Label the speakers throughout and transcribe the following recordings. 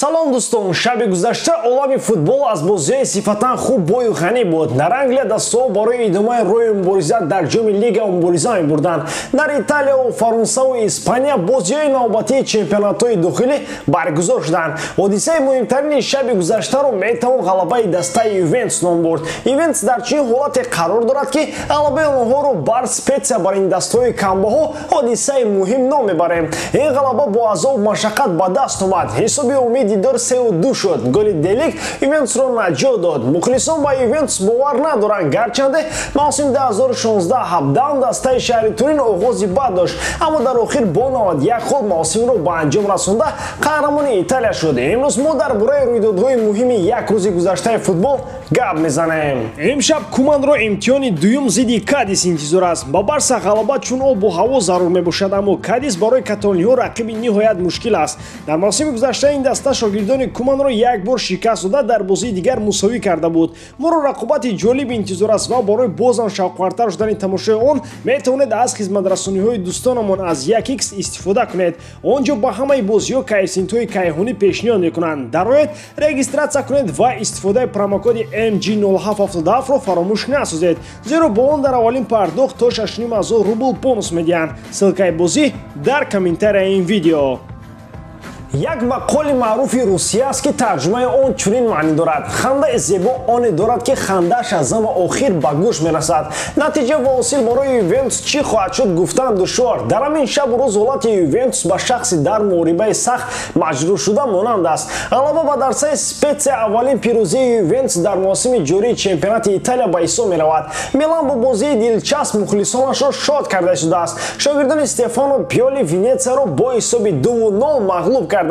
Speaker 1: Салом дӯстон, шаби гузашта олами футбол аз бозиҳои сифатан хуб бою ғанӣ буд. Дар Англия дастаҳо барои идомаи роҳи мубориза дар ҷоми лига мубориза мебурданд. Дар Италияву Фаронсаву Испания бозиҳои навбатии чемпионатҳои дохилӣ баргузор шуданд. Ҳодисаи муҳимтарини шаби гузаштаро метавон ғалабаи дастаи Ювентус ном бурд. Ювентус дар чунин ҳолате қарор дорад, ки ғалабаи онҳоро бар Спетсия бар ин дастаҳои камбаҳо ҳодисаи муҳим ном мебарем. Ин ғалаба бо азобу машаққат ба даст омад. Ҳисоби умумии дидор 3-2 шуд. Голи Делик Ювентусро наҷот дод. Мухлисон ба Ювентус бовар надоранд, гарчанде мавсими 2016-17 дастаи шаҳри Турин оғози бад дошт, аммо дар охир бо 91 хол мавсимро ба анҷом расонда қаҳрамони Италия шуд. Имрӯз мо дар бораи рӯйдодҳои муҳими як рӯзи гузаштаи футбол гап мезанем.
Speaker 2: Имшаб Куманро имтиҳони дуюм зидди Кадис интизор аст. Ба Барса ғалаба чун обу ҳаво зарур мебошад, аммо Кадис барои каталониҳо рақиби ниҳоят мушкил аст. Дар мавсими гузашта ин даста шогирдони Куманро як бор шикаст дода, дар бозии дигар мусовӣ карда буд. Моро рақобати ҷолиб интизор аст ва барои бозам шавқвартар шудани тамошои он метавонед аз хизматрасониҳои дӯстонамон аз 1x истифода кунед. Он ҷо ба ҳамаи бозиҳо коэффисиентҳои кайҳонӣ пешниҳод мекунанд. Дароед, регистратсия кунед ва истифодаи промокоди MG0777-ро фаромӯш насозед, зеро бо он дар аввалин пардохт то 6500 рубл бонус медиҳанд. Ссылкаи бозӣ дар комментарияи ин видео.
Speaker 1: Як мақоли маъруфи русия аст, ки тарҷумаи он чунин маънӣ дорад: хандаи зебо оне дорад, ки хандааш аз зама охир ба гӯш мерасад. Натиҷа ва ҳосил барои Ювентус чӣ хоҳад шуд, гуфтан душвор. Дар ҳамин шабу рӯз ҳолати Ювентус ба шахси дар муҳорибаи сахт маҷрӯҳ шуда монанд аст. Ғалаба ба дарсаи Спетсия аввалин пирӯзии Ювентус дар мавсими ҷории чемпионати Италия ба ҳисоб меравад. Милан бо бозии дилчасп мухлисонашро шод карда шудааст. Шогирдони Стефано Пиоли Венетсияро бо ҳисоби 2-0 мағлуб карданд.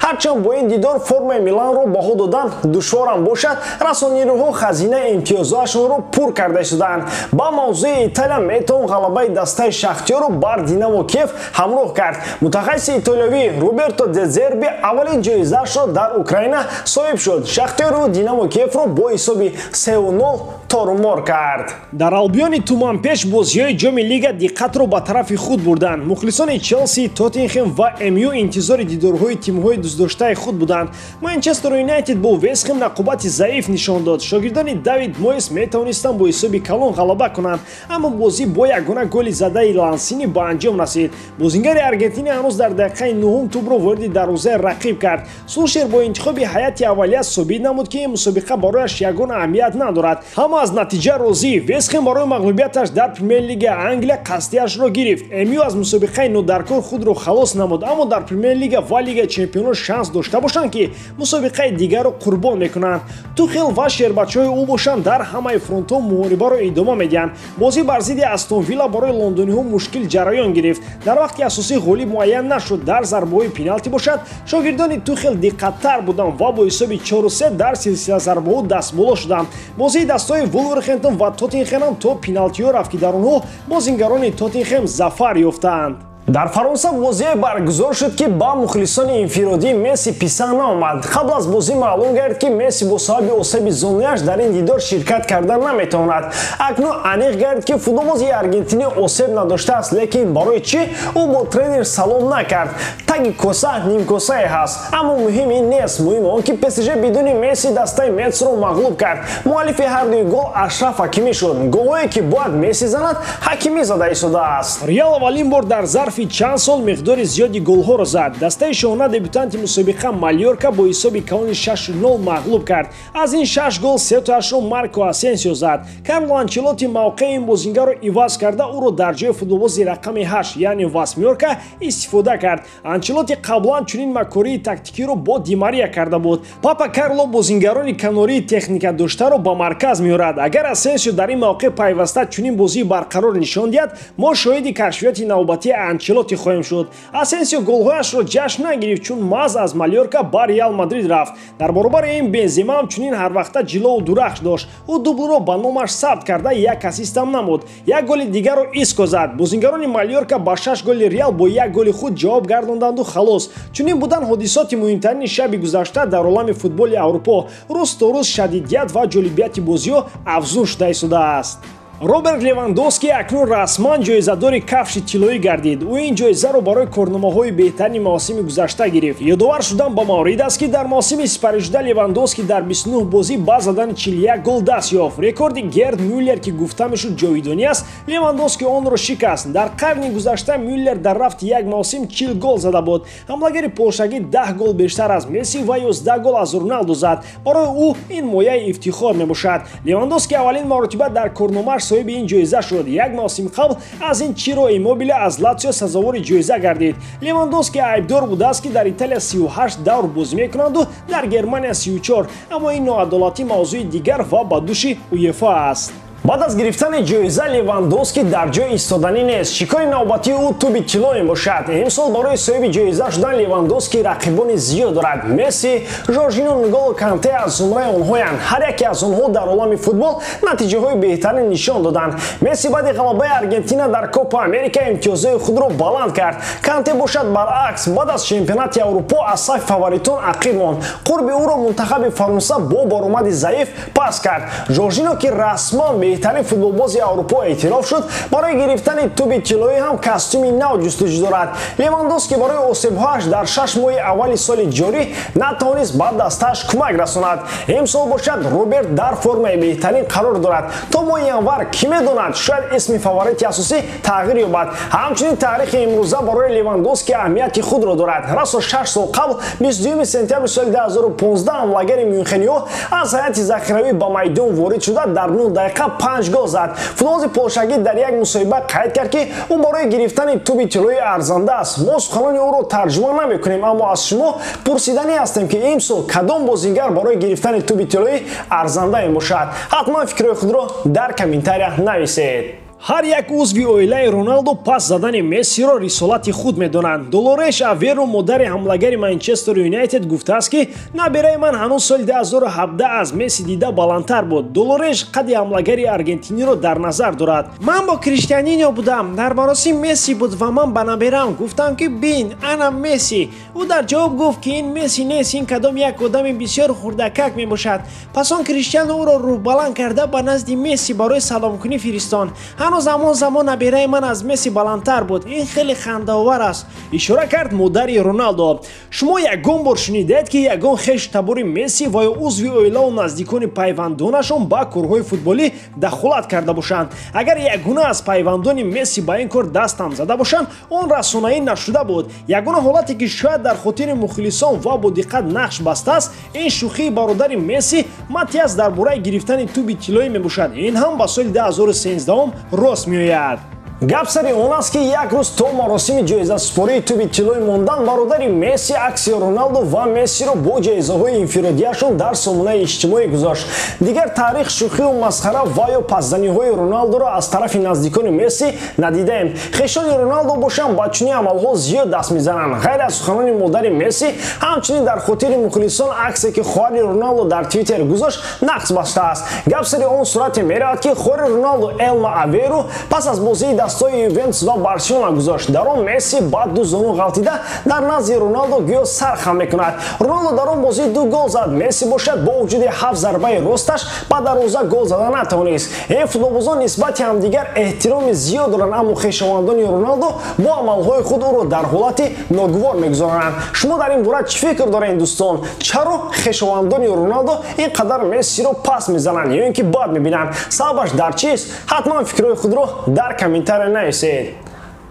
Speaker 1: Ҳарчанд бо ин дидор формаи Миланро баҳо додан душворам бошад, расонирӯҳо хазинаи имтиёзҳояшонро пур карда шудаанд. Ба мавзӯи Италия метавон ғалабаи дастаи Шахтёрро бар Динамо Киев ҳамроҳ кард. Мутахассиси итолиёвӣ Роберто де Зерби аввалин ҷоизаашро дар Украина соҳиб шуд. Шахтёру Динамо Киевро бо ҳисоби 3-0 торумор кард.
Speaker 2: Дар Албиони туманпеш бозиҳои ҷоми лига диққатро ба тарафи худ бурданд. Мухлисони Челси, Тоттенхем ва МЮ интизори дидорҳои тимҳои дӯстдоштаи худ буданд. Манчестер Юнайтед бо Вестхэм рақобати заиф нишон дод. Шогирдони Давид Мойс метавонистанд бо ҳисоби калон ғалаба кунанд, аммо бозӣ бо ягона голи задаи Лансини ба анҷом расид. Бозингари Аргентина ҳанӯз дар дақиқаи нуҳум тӯбро вориди дарвозаи рақиб кард. Сулшер бо интихоби ҳайати аввалия собит намуд, ки ин мусобиқа барояш ягона аҳамият надорад. Ҳама аз натиҷа розӣ. Вестхэм барои мағлубияташ дар Премер-лигаи Англия қасдиашро гирифт. МЮ аз мусобиқаи нодаркор худро халос намуд, аммо дар Премер-лига ва Лигаи чемпионон шанс дошта бошанд, ки мусобиқаи дигарро қурбон мекунанд. Тухел ва шербачаҳои ӯ бошанд дар ҳамаи фронтҳо муҳорибаро идома медиҳанд. Бозӣ бар зидди Астон Вилла барои лондониҳо мушкил ҷараён гирифт. Дар вақти асосӣ ғолиб муайян нашуд. Дар зарбаҳои пеналти бошад, шогирдони Тухел диққаттар буданд ва бо ҳисоби 4-3 дар силсила зарбаҳо дастболо шуданд. Бозии дастҳои Вулверхэмптон ва Тоттенхем то пеналтиҳо рафт, ки дар онҳо бозингарони Тоттенхем зафар ёфтанд.
Speaker 1: Дар Фаронса бозие баргузор шуд, ки ба мухлисони инфиродии Месси писанд наомад. Қабл аз бозӣ маълум гардид, ки Месси бо сабаби осеби зонуяш дар ин дидор ширкат карда наметавонад. Акнун аниқ гардид, ки футболбози аргентинӣ осеб надоштааст, лекин барои чӣ ӯ бо тренер салом накард? Таги коса нимкосае ҳаст, аммо муҳим ин нест. Муҳим он ки ПСЖ бидуни Месси дастаи Метсро мағлуб кард. Муаллифи ҳардуи гол Ашраф Ҳакимӣ шуд. Голҳое ки бояд Месси занад, Ҳакимӣ зада истодааст.
Speaker 2: Реал аввалин бор дар зарфи чанд сол миқдори зиёди голҳоро зад. Дастаи шоҳона дебютанти мусобиқа Мальорка бо ҳисоби калони 6-0 мағлуб кард. Аз ин 6 гол 3-тояшро Марко Асенсио зад. Карло Анчелотти мавқеи ин бозингарро иваз карда, ӯро дар ҷои футболбози рақами 8, яъне Васмиёрка, истифода кард. Анчелотти қаблан чунин макории тактикиро бо Ди Мария карда буд. Папа Карло бозингарони канории техника доштаро ба марказ меорад. Агар Асенсио дар ин мавқеъ пайваста чунин бозии барқарор нишон диҳад, мо шоҳиди кашфиёти навбатии Анчелотти хоҳем шуд. Асенсио голҳояшро ҷашн нагирифт, чун маҳз аз Мальорка ба Реал Мадрид рафт. Дар баробари ин Бензема ҳамчунин ҳарвақта ҷилову дурахш дошт. Ӯ дублро ба номаш сабт карда, як ассистам намуд. Як голи дигарро Иско зад. Бозингарони Мальорка ба 6 голи Реал бо як голи худ ҷавоб гардонданду халос. Чунин будан ҳодисоти муҳимтарини шаби гузашта дар олами футболи Аврупо. Рӯз то рӯз шадидият ва ҷолибияти бозиҳо афзун шуда истодааст. Роберт Левандовски акнун расман ҷоизадори кафши тиллоӣ гардид. Ӯ ин ҷоизаро барои корномаҳои беҳтарини мавсими гузашта гирифт. Ёдовар шудан ба маврид аст, ки дар мавсими сипаришуда Левандовски дар 29 бозӣ ба задани 41 гол даст ёфт. Рекорди Герд Мюллер, ки гуфта мешуд ҷовидонӣ аст, Левандовски онро шикаст. Дар қарни гузашта Мюллер дар рафти як мавсим 40 гол зада буд. Ҳамлагари полшагӣ 10 гол бештар аз Месси ва 11 гол аз Роналду зад. Барои ӯ ин мояи ифтихор мебошад. Левандовски аввалин маротиба дар корномааш соҳиби ин ҷоиза шуд. Як мавсим қабл аз ин Чиро Иммобиле аз Латсио сазовори ҷоиза гардид. Левандовски айбдор будааст, ки дар Италия 38 давр бозӣ мекунанду дар Германия 34. Аммо ин ноадолатӣ мавзӯи дигар ва ба души УЕФА аст.
Speaker 1: Баъд аз гирифтани ҷоиза Левандовски дар ҷои истоданӣ нест. Шикори навбатии ӯ тӯби тилло мебошад. Имсол барои соҳиби ҷоиза шудан Левандовски рақибони зиёд дорад. Месси, Жоржино, Нголо Канте аз зумраи онҳоянд. Ҳар яке аз онҳо дар олами футбол натиҷаҳои беҳтарин нишон доданд. Месси баъди ғалабаи Аргентина дар Копа Америка имтиёзҳои худро баланд кард. Канте бошад баръакс, баъд аз чемпионати Аврупо аз сафи фаворитон ақиб монд. Қурби ӯро мунтахаби Фаронса бо баромади заиф пас кард. Жоржино, ки расман беҳтарин футболбози Аврупо эътироф шуд, барои гирифтани тӯби тиллоӣ ҳам костюми нав ҷустуҷӯ дорад. Левандовски барои осебҳояш дар 6 моҳи аввали соли ҷорӣ натавонист ба дастааш кӯмак расонад. Имсол бошад Роберт дар формаи беҳтарин қарор дорад. То моҳи январ кӣ медонад, шояд исми фаворити асосӣ тағйир ёбад. Ҳамчунин таърихи имрӯза барои Левандовски аҳамияти худро дорад. Расо 6 сол қабл 22 сентябри соли 2015 ҳамлагари Мюнхениҳо аз ҳайати захиравӣ ба майдон ворид шуда дар 9 дақиқа 5 гол зад. Футболбози полшагӣ дар як мусоҳиба қайд кард, ки ӯ барои гирифтани тӯби тиллоӣ арзанда аст. Мо суханони ӯро тарҷума намекунем, аммо аз шумо пурсиданӣ ҳастем, ки имсол кадом бозингар барои гирифтани тӯби тиллоӣ арзанда мебошад. Ҳатман фикрҳои худро дар комментария нависед.
Speaker 2: Ҳар як узви оилаи Роналдо пас задани Мессиро рисолати худ медонанд. Долореш Аверо, модари ҳамлагари Манчестер Юнайтед, гуфтааст, ки набираи ман ҳанӯз соли 2017 аз Месси дида баландтар буд. Долореш қадди ҳамлагари аргентиниро дар назар дорад.
Speaker 3: Ман бо Криштианино будам. Дар маросим Месси буд ва ман ба набирам гуфтам, ки бин, ана Месси. Ӯ дар ҷавоб гуфт, ки ин Месси нест, ин кадом як одами бисёр хурдакак мебошад. Пас он Криштиано ӯро рӯҳбаланд карда ба назди Месси барои саломкунӣ фиристон. Ҳанӯз ҳамон замон набираи ман аз Месси баландтар буд. Ин хеле хандаовар аст,
Speaker 2: ишора кард модари Роналдо. Шумо ягон бор шунидаед, ки ягон хешу табори Месси ва ё узви оилаву наздикони пайвандонашон ба корҳои футболӣ дахолат карда бошанд? Агар ягона аз пайвандони Месси ба ин кор дастам зада бошанд, он расонаӣ нашуда буд. Ягона ҳолате, ки шояд дар хотири мухлисон ва бо диққат нақш бастааст, ин шӯхии бародари Месси Матиас дар бораи гирифтани тӯби тиллоӣ мебошад. Ин ҳам ба соли 2013 рост меояд.
Speaker 1: Гап сари он аст, ки як рӯз то маросими ҷоизасупории тӯби тиллоӣ мондан бародари Месси акси Роналдо ва Мессиро бо ҷоизаҳои инфиродияшон дар сомонаи иҷтимоӣ гузошт. Дигар таърих шӯхию масхара ва ё пасзаниҳои Роналдоро аз тарафи наздикони Месси надидаем. Хешони Роналдо бошанд ба чунин амалҳо зиёд даст мезананд. Ғайр аз суханони модари Месси, ҳамчунин дар хотири мухлисон аксе, ки хоҳари Роналдо дар Твиттер гузошт, нақс бастааст. Гап сари он сурате меравад, ки хоҳари Роналдо Элма Аверу пас аз бозии дастои Ювентус ва Барселона гузошт. Дар он Месси ба ду зону ғалтида дар назди Роналдо гӯё сар хам мекунад. Роналдо дар он бозӣ 2 гол зад. Месси бошад бо вуҷуди 7 зарбаи росташ ба дарвоза гол зада натавонист. Ин футболбозон нисбати ҳамдигар эҳтироми зиёд доранд, аммо хешовандони Роналдо бо амалҳои худ ӯро дар ҳолати ногувор мегузоранд. Шумо дар ин бора чӣ фикр доред, дӯстон? Чаро хешовандони Роналдо ин қадар Мессиро пас мезананд ё ин ки бад мебинанд? Сабабаш дар чист? Ҳатман фикрҳои худро дар комментария нависед.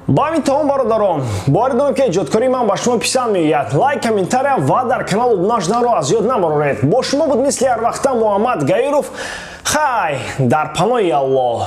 Speaker 1: Ба ҳамин тамом, бародарон, боварӣ дорам, ки эҷодкории ман ба шумо писанд меояд. Лайк, комментария ва дар канал обуна шуданро аз ёд набароред. Бо шумо буд мисли ҳар вақта Муҳаммад Гаиров. Хай, дар паноҳи Аллоҳ.